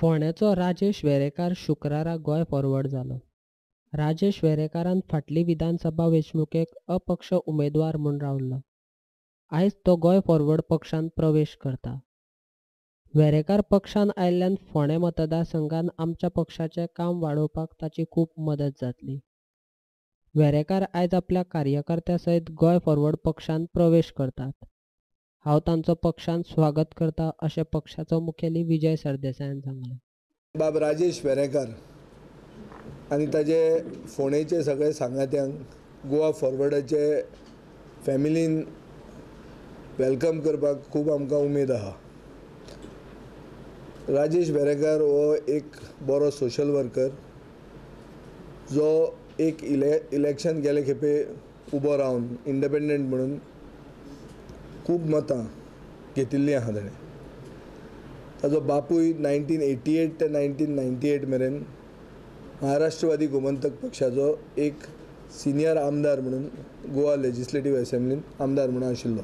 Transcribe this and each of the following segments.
फोंड्याचो राजेश वेरेंकार शुक्रारा गोंय फॉरवर्ड जालो. राजेश वेरेंकारान फाटली विधानसभा वेंचणुकेक अपक्ष उमेदवार म्हूण रावल्लो. आयज तो गोंय फॉरवर्ड पक्षांत प्रवेश करता. वेरेंकार पक्षान आयिल्ल्यान फोंडें मतदारसंघात आमच्या पक्षाचें काम वाडोवपाक ताची खूब मदत जातली. वेरेंकार आयज आपल्या कार्यकर्त्यां सयत गोंय फॉरवर्ड पक्षांत प्रवेश करतात. हांव तांचो पक्षांत स्वागत करता अशें पक्षाचो मुखेली विजय सरदेसायान सांगलें. बाब राजेश वेरेंकार आनी ताजे फोंडेचे सगळे सांगात्यांक गोवा फॉरवर्डाचे फॅमिलीन welcome करपाक खूब आमकां उमेद आहा. राजेश वेरेंकार हो एक बरो सोशल वर्कर जो एक इलेक्शन गेले खेपे उबो रावन इंडिपेंडंट म्हणून खूब मतां घेतिल्लीं आहा ताणें. ताजो बापूय 1988 ते 1998 मेरेन महाराष्ट्रवादी गोमंतक पक्षाचो एक सिनियर आमदार म्हणून गोवा लेजिस्लेटीव असेंब्लीन आमदार म्हणून आशिल्लो.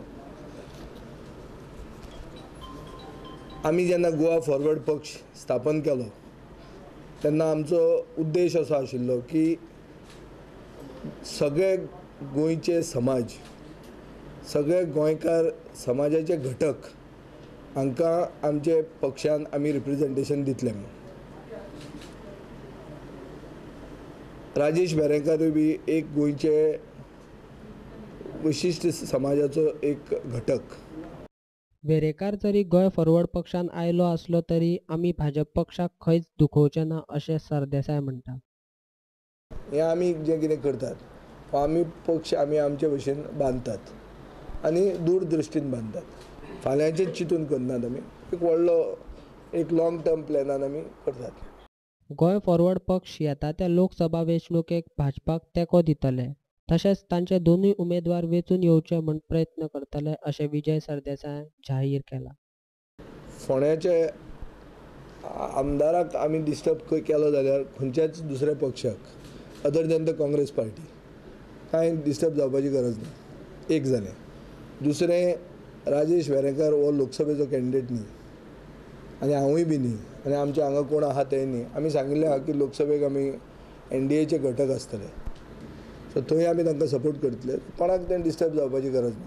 आमी जेन्ना गोवा फॉरवर्ड पक्ष स्थापन केलो तेन्ना आमचो उद्देश असो आशिल्लो की सगळे गोंयचे समाज, सगळे गोंयकार समाजाचे घटक हांकां आमचे पक्षान आमी रिप्रेजेंटेशन दितले म्हणून. राजेश वेरेंकारूय बी एक गोंयचे विशिश्ट समाजाचो एक घटक. वेरेंकार जरी गोंय फॉरवर्ड पक्षान आयलो आसलो तरी आमी भाजप पक्षाक खंयच दुखोवचे ना अशें सरदेसाय म्हणटा. हें आमी जें कितें करतात आमी पक्ष आमी आमचे भशेन बांदतात आनी दूरदृश्टीन बांदतात. फाल्यांचें चिंतून करनात आमी, एक व्हडलो एक लॉंग टर्म प्लॅनान आमी करतात. गोंय फॉरवर्ड पक्ष येता त्या लोकसभा वेंचणुकेक भाजपाक तेंको दितले तशेंच तांचे दोनूय उमेदवार वेंचून येवचे म्हूण प्रयत्न करतले अशें विजय सरदेसायान जाहीर केलां. फोंड्याचे आमदाराक आमी डिस्टर्ब केलो जाल्यार खंयच्याच दुसऱ्या पक्षाक other than the Congress party कांय डिस्टर्ब जावपाची गरज ना. एक जालें. दुसरें, राजेश वेरेंकार हो लोकसभेचो कॅन्डिडेट न्ही आनी हांवूय बी न्ही आनी आमचे हांगा कोण आहा तेय न्ही. आमी सांगिल्लें आहा की लोकसभेक आमी एनडीएचे घटक आसतले, सो थंय आमी तांकां सपोर्ट करतले. कोणाक तें डिस्टर्ब जावपाची गरज ना.